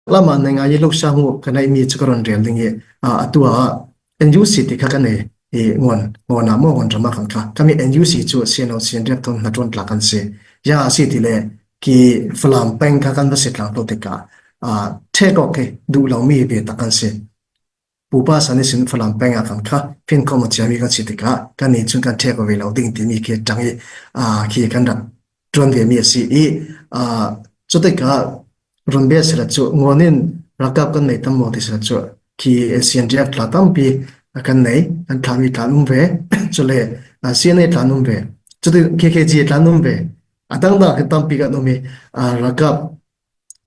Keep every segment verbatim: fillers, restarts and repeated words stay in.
lama nei ngai i lo sang u ka nei mi chu ka ron rel ding i, a, a tua N U C ti kha ka nei i ngon, ngon a mo ngon rama kan kha. Kami N U C chu C N O, C N D F thon na ton tla kan si. Ya si ti le ki Falam peng kha kan va si tlang to te ka. A, thek ok ke du lo mi ve ta kan si. Pupa sani sin Falam peng a kan kha, fin ko mo chia mi kan si ti ka, kan ni chun kan thek ve lo ding ti mi ke tang i, a, ki kan rak tuan ve mi a si i, a, chu te ka, run be sila chu, ngonin rakap kan nei tam mo ti sila chu, ki C N D F tla tampi kan nei, kan tla mi tla um ve, chu le, a, C N A tla um ve, chu te K K G tla um ve, a dang dang kan tampi kan um i, a, rakap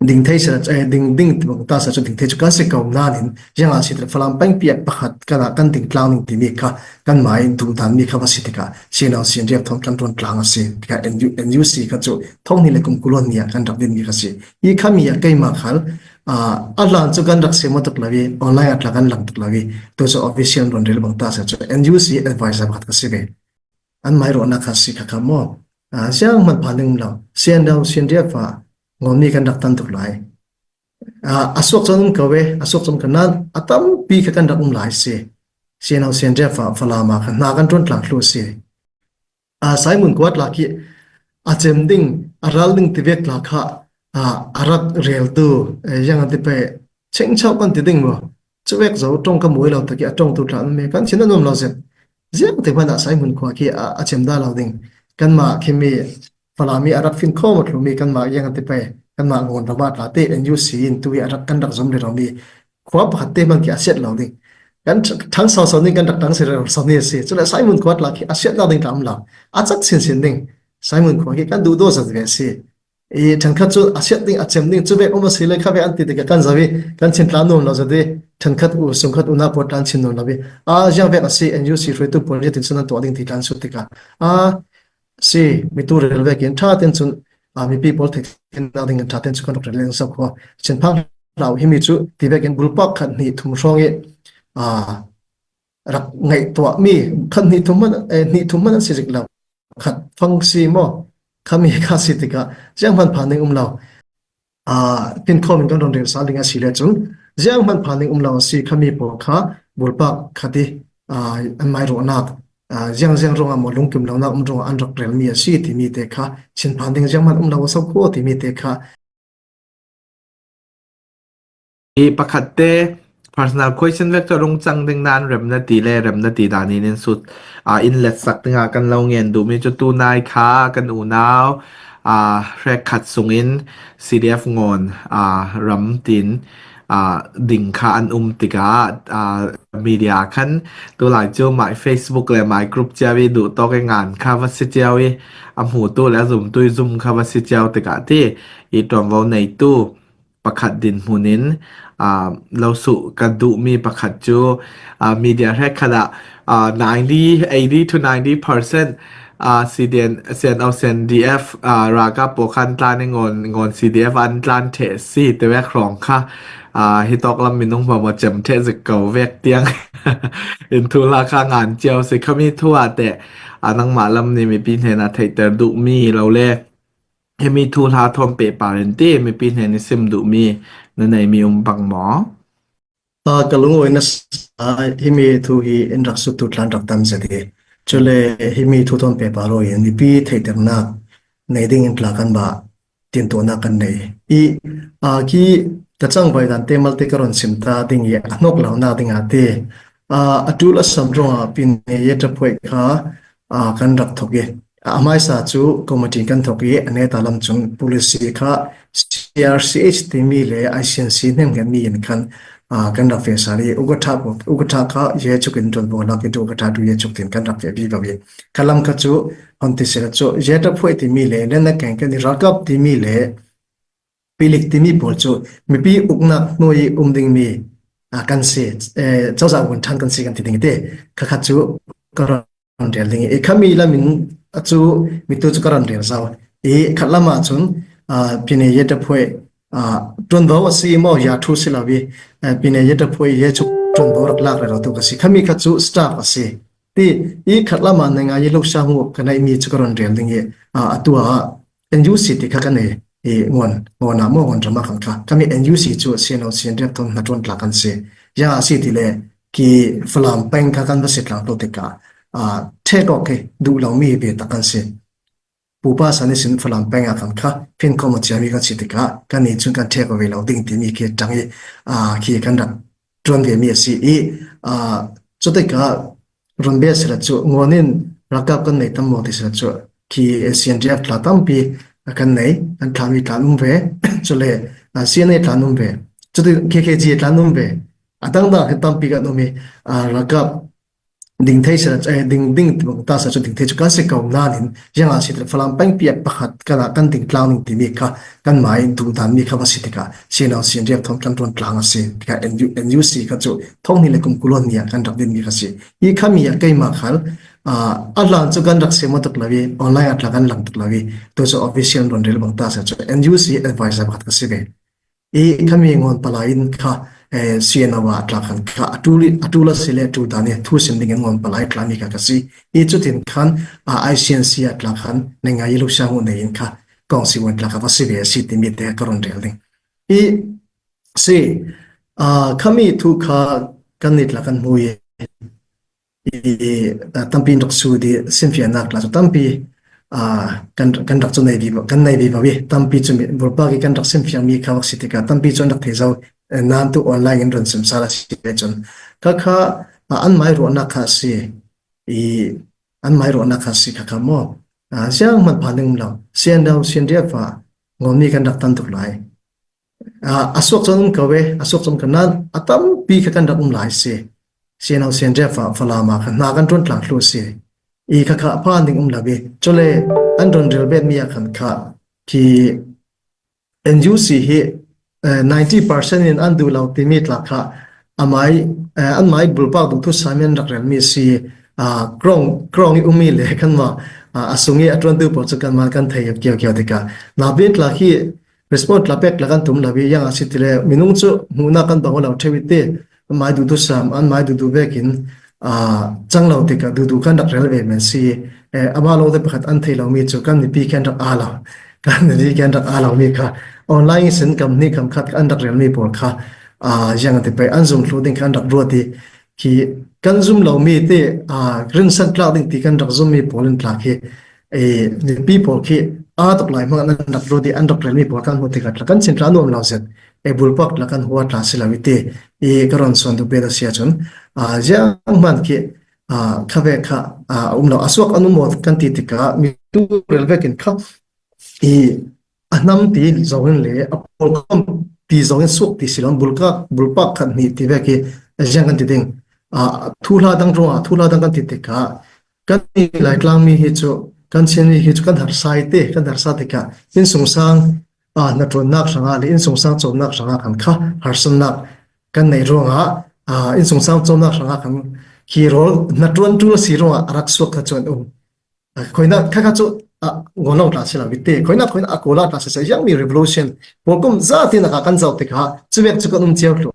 ding thei sila, eh, ding, ding ti bang ta sila chu ding thei chu kan si ko nanin, yang a si te Falam peng pi a pakhat kan a kan ding tlang ning ti mi kha, kan mai du dan mi kha va si ti ka, C N O, C N D F thon kan tuan tlang a si, ti ka N U, N U C kha chu, thong ni le kum kulon ni a kan rak din mi kha si. I kha mi a kei ma khal, a, a lan chu kan rak se mo tuk lawi, online a tla kan lang tuk lawi, tu chu official ron rel bang ta sa chu, N U C advisor khat ka si ve. An mai ro na kha si kha kha mo. A, siang man pha ning lo. C N O, C N D F a, ngon mi kan rak tan tuk lai. A, a suak chon um ka ve, a suak chon ka nan, a tampi kha kan rak um lai si. C N O, C N D F a, Falam a, kha na kan tuan tlang thlu si. A, Simon Kuat la ki, a chem ding, a ral ding ti vek la kha, a, a rak rel tu, eh, yang a ti pe, cheng chau kan ti ding mo. Chu vek zo, tong ka mui lo ta ki, a tong tu tla me, kan chin a nom lo zet. Ziang te hmana Simon Kuat ki, a, a chem da lo ding. Kan ma ki mi, Falam mi a rak fin ko mo thlu mi, kan ma yang a ti pe, kan ma ngon ra ma tla te, N U C in tu i a rak kan rak zom le lo mi. Khua pakhat te man ki a siat lo ding. Kan th-, thang sau sau ning kan rak thang si rel sau ni si. Chu le Simon Kuat la ki a siat lo ding tam lo. A chat sin sin ding. Simon Kuat ki kan du do zat ve si. I thang khat chu a siat ding a chem ding chu ve um a si le kha ve an ti te ka kan zawi. Kan chin tla nuam lo zat di. Thang khat u sung khat u na po tlan chin nuam lo vi. A ziang ve a si N U C hrui tu po ri tin sun an to ding ti tlan su ti ka. A si mi tu rel ve kin tha ten chun a mi pi pol thei tin na ding tha ten chu kan rel leng sa kho. Chin phang lau hi mi chu ti ve kin bulpak khat ni thum hrong i a rak ngaihtuah mi khat hnih thum hman, eh, hnih thum hman an si zik lo. Khat fang si maw? Khami kha si tikah zianghman phan ding um lo. Ah, pin khawm in kan rawn rel sal ding a si le cun zianghman phan ding um lo a si. Khami pawl kha bulpak khat i, ah, an mairuahnak, ah, ziangziang ruangah maw lungkim lonak um ruangah an rak rel mi a si timi te kha chin phan ding zianghman um lo a so khuo timi te kha I pakhatte personal question vek chu a rung chang ding nan remna ti le remna ti dan in in sut, a, in letsak dinga kan lo ngen duhmi chu tunai kha kan unau, a, hrek khat sungin C D F ngawn, a, ram tin, a, ding kha an um tikah, a, media khan tulai chu mai Facebook le mai group ciau i duh tawk i ngan kha va si ciau i a hmutu le a zumtu i zum kha va si ciau tikah ti i ṭuanvo neitu pakhat dinhmunin, aa, lo suh ka duhmi pakhat cu, aa, media hrekkhat ah, aa, ninety, eighty to ninety percent, aa, C D N, C N O, C N D F, aa, ralkap pawl kha an tlan i ngawn, ngawn C D F an tlan ṭheh si te vek hrawng kha, aa, hi tawk lam minung hmawm a cem ṭheh zik ko vek tiang in thuhla kha ngan cio si. Khami thu ah teh, aa, nangmah lam nih mipi hnenah theihter duhmi lo le, himi thuhla thawn pehpar in ti mipi hnen i sim duhmi na neimi um bang maw? A, ka lungawi nasa, himi thu hi in rak suttu tlan rak tam zet hi. Cule himi thu thawn pehpar aw in mipi theihternak nei ding in tla kan bah tintuahnak kan nei. I, a, khi ka cangvai dan te malte ka rawn sim ta ding i a hnawk lonak dingah ti, a, a ṭul a sam ruangah Pyine Yetaphoih kha, a, kan rak thawk i, a hmaisa cu committee kan thawk i, a neta lam cun policy kha C R C H timi le I C N C hnemhngemmi in khan, aa, kan rak feh sal i, ukatha, ukatha kha Ye Chuk in ṭuanvo lak i, ukatha tu Ye Chuk tin kan rak feh vivo i, kha lam kha cu hon ti sela cu Yetaphoih timi le, lenna keng kan i ralkap timi le, pilik timi pawl cu mipi uknak hnuai i um dingmi, aa, kan si, eh, cozah vun ṭhan kan si kan ti ding i ti. Kha kha cu ka rawn rel ding i, khami lamin a cu mitu cu ka rawn rel zo i, khat lamah cun, aa, Pyine Yetaphoih, aa, ṭuanvo a si maw, ya thu si lo i, aa, Pyine Yetaphoih Ye Chuk ṭuanvo rak lak rero tu ka si. Khami kha cu staff a si. Ti i khat lamah nei ngai i lo sang u ka neihmi cu ka rawn rel ding i, aa, a tua ah N U C ti kha ka nei. i ngawn, ngawn ah maw, ngawn ram ah khan kha. Khami N U C cu C N O C N D F thawn hnaṭuan tla kan si. Ziang a si ti le, khi Falam peng kha kan va si tlang tu tikah, aa, ṭhek awk hi duh lomi ve tak kan si. Pupa san ihsin Falam peng ah khan kha finkhawm a ciami kan si tikah, kan nih cun kan ṭhek aw ve lo ding timi khi ṭang i, aa, khi kan rak ṭuan vemi a si i, aa, cutikah run bia si le cu, ngawn in ralkap kan nei tam maw ti si le cu, khi C N D F tla tampi kan nei, kan thlami tla an um ve, cule, aa, C N A tla an um ve, cuti K K G tla an um ve, a dangdang hi tampi kan um i, aa, ralkap ding thei si le cu, eh, ding, ding ti bang ta si le cu ding thei cu kan si ko nain, ziang a si ti le Falam pengpi ah pakhat kan ah kan ding tlang ding timi kha, kanmah i duhdanmi kha va si tikah, C N O C N D F thawn kan ṭuan tlang a si tikah, N U, N U C kha cu thonghnih le kum kul hnih ah kan rak dinmi kha si. I khami ah keimah khal, aa, a hlan cu kan rak siam tuk lo i, online ah tla kan lang tuk lo i, tu cu official rawn rel bang ta si cu, N U C advisor pakhat ka si ve. I khami ngawn palai in kha, eh, C N O ah tla khan kha, a ṭul i, a ṭul a si le ṭul dan i thu sim dingin ngawn palai tlami kha ka si. I cutin khan, aa, I C N C ah tla khan, nai ngai i lo siang uh nei in kha, kong si wan tla kha va si ve a si timi te ka run rel ding. I si, aa, khami thu kha kan nih tla kan hmu i, i, aa, tampi in rak su di simfiannak tla cu tampi, aa, kan, kan rak cu nei vivo, kan nei vivo i tampi cu mi, bulpak i kan rak simfiangmi kha vak si tikah tampi cu an rak thei zo, eh, nan tu online in run sim sal a si cun kha kha, aa, an mai ruahnak kha a si i an mai ruahnak kha a si kha kha maw? Aa, ziang hman phan ding um lo. C N O, C N D F ah ngawnmi kan rak tan tuk lai. Aa, a suak cun um ko ve, a suak cun ka nan a tampi kha kan rak um lai si. C N O, C N D F ah Falam ah kha hna kan ṭuan tlang thlu si. I kha kha phan ding um lo i. Cule an run rel bet mi ah khan kha khi N U C hi, eh, ninety percent in an duh lo timi tla kha amai, eh, anmai bulpak duh thu samin rak relmi si, ah, krong, krong i ummi le kanmah, ah, a sung i a ṭuantu pawl cu kanmah kan thei kiau kiau tikah. Napi tla khi response tla pek tla kan tum lo i, ziang a si ti le minung cu hmuhnak kan bang lo ṭheu i ti, anmai duhduh sam, anmai duhduh vekin, aa, cang lo tikah duhduh kan rak rel ve men si. Eh, amah lawngte pakhat an thei lomi cu kan mipi kan rak aa lo, kan mipi kan rak aa lomi kha online ihsin kam hnih kam khat an rak relmi pawl kha, aa, ziang ti pei an zum thlu ding kha an rak ruat i, khi kan zum lomi ti, aa, rinsan tlak ding ti kan rak zummi pawl in tlak hi, eh, mipi pawl khi aa tuk lai hmang an rak ruat i an rak relmi pawl kan hmuh tikah tla kan chin tla nuam lo zet, eh, bulpak tla kan hua tla si lo i ti, i ka rawn sawn duh bet a si ahcun, aa, ziang hman khi, aa, kha ve kha, aa, a um lo, a suak an um maw kan ti tikah mi tu rel vekin kha i a hnam ti zongin le a pawlkom ti zongin suak ti si lo, bulpak, bulpak khat hnih ti vek hi ziang kan ti ding. Aa, thuhla dang ruangah, thuhla dang kan ti tikah kan i Laitlang mi hi cu, kan Chin mi hi cu kan harsa i ti, kan harsa tikah innsungsang, aa, hnaṭuannak hrangah le innsungsang cawmnak hrangah khan kha harsatnak kan neih ruangah, aa, innsungsang cawmnak hrangah khan khi rawl hnaṭuan ṭul a si ruangah a rak suak kha cu an um. Aa, khoinak kha kha cu, aa, ngawn lo tla si lo i ti, khoinak, khoinak a kawl ah tla si seh, ziangmi revolution, pawlkom zati nak ah kan zoh tikah cuvek cu kan um cio thlu.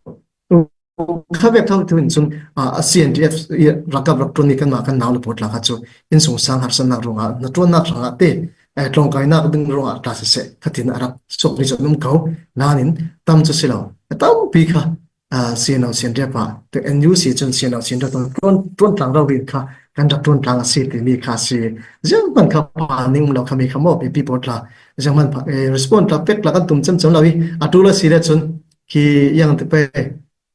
Kha vek thawk thu in cun, aa, a C N D F i ralkap rak ṭuanmi kanmah kan nau le pawl tla kha cu innsungsang harsatnak ruangah, hnaṭuannak hrangah te, eh, tlawngkainak ding ruangah tla siseh, khatin a rak suakmi cu an um ko. Nain tam cu si lo. A tampi kha, aa, C N O, C N D F ah, tu N U C cun C N O, C N D F ṭuan, ṭuan tlang rori kha kan rak ṭuan tlang a si timi kha a si. Zianghman kha phan ning um lo khami kha maw, mipi pawl tla, zianghman pha, eh, response tla pek tla kan tum cemcem lo i, a ṭul a si le cun khi ziang ti pei,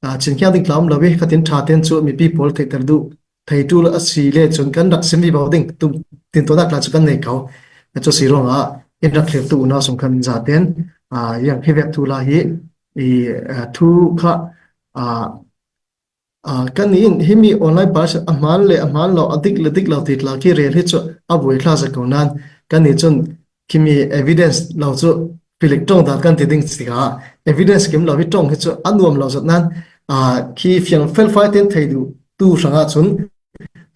aa, chinkhiang ding tla um lo i, khatin ṭha tein cu mipi pawl theihter duh, thei ṭul a si le cun kan rak sim vivo ding, tum, tintuahnak tla cu kan nei ko. Cu si ruangah in rak thlirtu unau sung khan zaten, aa, ziang hi vek thuhla hi, i, aa, thu kha, aa, aa, kan nih in himi online pal a hmaan le a hmaan lo, a dik le dik lo ti tla khi rel hi cu a voi hla zet ko nain kan nih cun khimi evidence lo cu filik ṭong dan kan ti ding tikah evidence kim lo hi ṭong hi cu a nuam lo zet nain, aa, khi fiang felfai tein thei duh tu hrangah cun,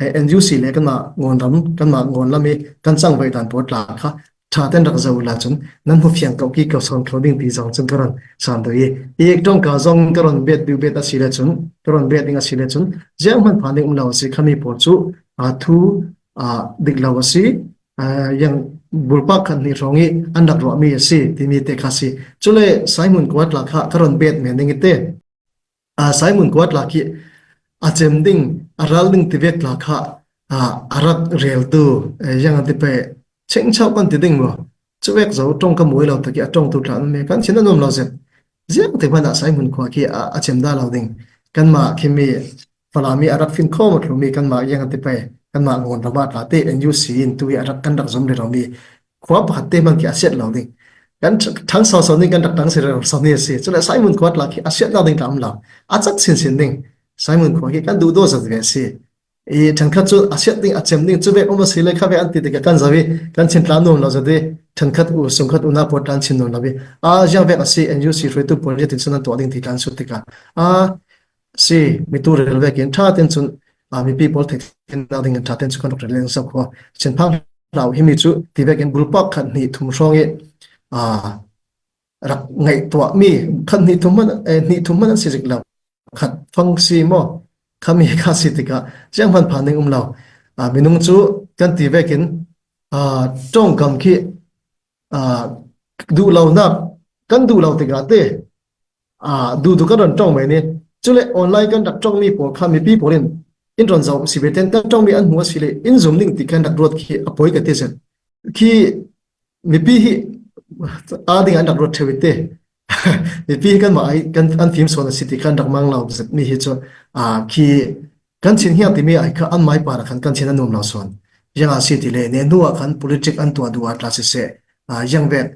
eh, N U C le kanmah ngawn ram, kanmah ngawn lam i kan cangvaih dan pawl tla kha ṭha tein rak zoh uhla cun nan hmu fiang ko ki ko sawn thlo ding ti zong cun ka rawn san duh i, i ṭongka zong ka rawn bet duh bet a si le cun, ka rawn bet ding a si le cun, zianghman phan ding um lo a si khami pawl cu, aa, thu, aa, dik lo a si, aa, ziang bulpak khat hnih hrawng hi an rak ruahmi a si timi te kha si. Cule Saimun khua tla kha ka rawn bet men ding i te. A, Saimun khua tla khi a cem ding, a ral ding ti vek tla kha, a, a rak reltu, eh, ziang an ti pei, chengchauh kan ti ding maw? Chuvek zo ṭawng ka mawi lo tak hi a ṭawngtu tla an um e, kan chhin a nuam lo zet. Ziang te hmanah Saimun khua khi a, a chem da lo ding. Kanmah khi mi Falami a rak fin khawm a thlumi kanmah ziang an ti pei, kanmah Ngawn rama tla te N U C in tu hi a rak, kan rak zawm rero mi. Khua pakhat te hman khi a siat lo ding. Kan ṭh-, ṭhang sau sau ding, kan rak ṭhang si rero sau ni a si. Cule Saimun khua tla khi a siat lo ding tla um lo. A chak sin sin ding. Saimun khua khi kan duhdaw zat ve a si. I ṭhenkhat chu a siat ding, a chem ding, chuvek um a si le kha vek an ti tikah kan zo i, kan chhin tla nuam lo zet i, ṭhenkhat u, sungkhat u na pawh tla an chhin nuam lo i. A ziang vek a si, N U C hruaitu pawl hi tin sun an tuah ding ti tla an sut tikah. A si, mi tu rel vekin ṭha ten chun, a, mipi pawl theihtheihna dingin ṭha ten chu kan rak rel leng zauh khua. Chin phang hlau hi mi chu ti vekin bulpak khat hnih thum hrawng i, a, rak ngaihtuah mi, khat hnih thum hman, eh, hnih thum hman an si zik lo. Khat fang si maw? Khami kha si tikah ziang hman phan ding um lo. A, minung chu kan ti vekin, a, ṭawng gam khi, a, duh lo nak, kan duh lo tikah te, a, duh duh kan rawn ṭawng mai ni. Cule online kan rak ṭawng mi pawl kha mipi pawl in in rawn zoh si ve ten kan ṭawng mi an hmu a si le in zum ding ti kan rak ruat khi a pawi ka ti zet. Khi mipi hi a ding an rak ruat theu i te. Mipi hi kanmah ai, kan, an fim sawn a si ti kan rak mang lo zet mi hi chu, a, khi kan chhin hiang ti mi ai kha an mai par a khan kan chhin a nuam lo sawn. Ziang a si ti le, ne hnu ah khan politic an tuah duh a tla sese, a, ziang vek,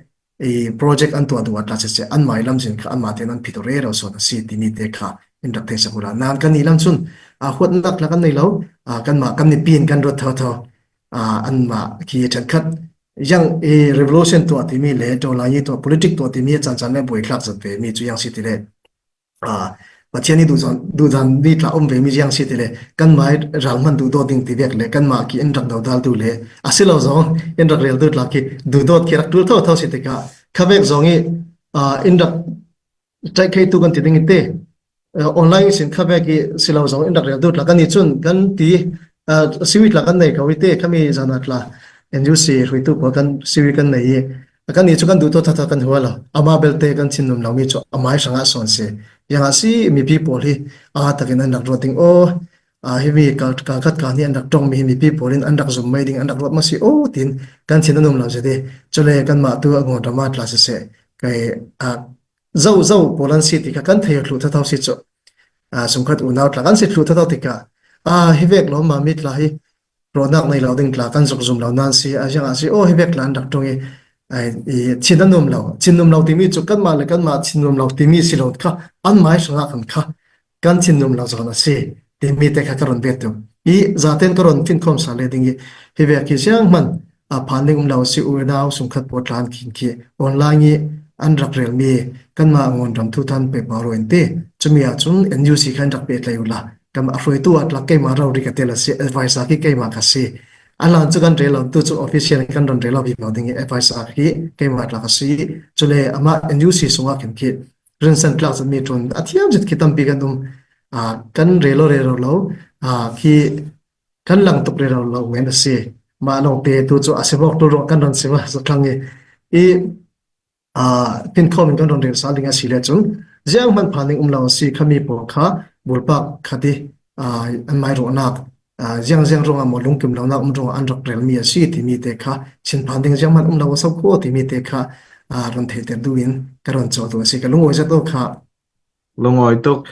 i project an tuah duh a tla sese, an mai lam zin kha anmah ten an phit rero sawn a si ti mi te kha in rak thei sak ula. Nan kan ni lam chun, a, huatnak tla kan nei lo, a, kanmah kan mipi in kan ruat tho tho, a, anmah khi ṭhenkhat ziang i revolution tuah ti mi le, ṭawlai i tuah, politic tuah ti mi a chan chan le buai thlak zat ve mi chu ziang si ti le. A, Pathian i duh zan, duh zan mi tla um ve mi ziang si ti le. Kanmah i ral hman duhdawt ding ti vek le, kanmah khi in rak dodal duh le. A si lo zawng, in rak rel duh tla khi duhdawt khi rak tul tho tho si tikah. Kha vek zawng i, a, in rak ṭaih kheitu kan ti ding i te. Eh, online sin kha vek i si lo zawng in rak rel duh tla kan ni chun kan ti, eh, siwi tla kan nei ko i te, khami zana tla N U C hruaitu pawl kan siwi kan nei i, kan ni chu kan duh tawh tha tha kan hua lo. Ama belte kan chhin nuam lo mi chu a mai hrangah sawn si. Ziang a si mipi pawl hi a takin an rak ruat ding aw, a, hi mi kal, kal khat kal hnih an rak ṭawng mi hi mipi pawl in an rak zum mai ding, an rak ruat ma si aw, tin kan chhin a nuam lo zet i. Chule kanmah tu a Ngawn rama tla sese. Kei, a, zo zo pawl an si tikah kan thei thluh tha tho si chu. A, sungkhat unau tla kan si thluh tha tho tikah, a, hi vek lawm ma mi tla hi rawhnak nei lo ding tla kan zuk zum lo nan si, a, ziang a si, aw, hi vek tla an rak ṭawng i, a, i, chhin a nuam lo, chhin nuam lo ti mi chu kanmah le kanmah chhin nuam lo ti mi si lo kha, an mai hrangah khan kha kan chhin nuam lo zawn a si ti mi te kha ka rawn bet tu. I zaten ka rawn fin khawm sa le ding i, hi vek hi ziang hman, a, phan ding um lo si, unau sungkhat pawl tla an khin khi online i an rak rel mi, kanmah Ngawn ram thu than pe pa ro in ti. Chumi ah chun N U C khan rak pe tlai ula. Kan a hruaitu a tla keimah rori ka tel a si, advisor khi keimah ka si. A lan chu kan rel lo, tu chu official kan rawn rel lo vivo ding i advisor khi keimah tla ka si. Chule ama N U C sungah khin khi rinsan tlak zat mi ṭun a thiam zet khi tampi kan um. A, kan rel lo, rel lo lo. A, khi kan lang tuk rero lo ngen a si. Mah lawngte tu chu a si bawk tul rawh kan rawn sim a, zathlang i, i, a, pin khawmin kan rawn rel sa ding a si le chun, ziang hman phan ding um lo a si, khami pawl kha bulpak khat i, a, an mai rawhnak, a, ziang ziang rawng a maw lungkim lonak um rawng an rak rel mi a si ti mi te kha, chhin phan ding ziang hman um lo a so khaw ti mi te kha, a, rawn theihter duin ka rawn chawh duh a si, ka lungawi zet aw kha. Lungawi tuk.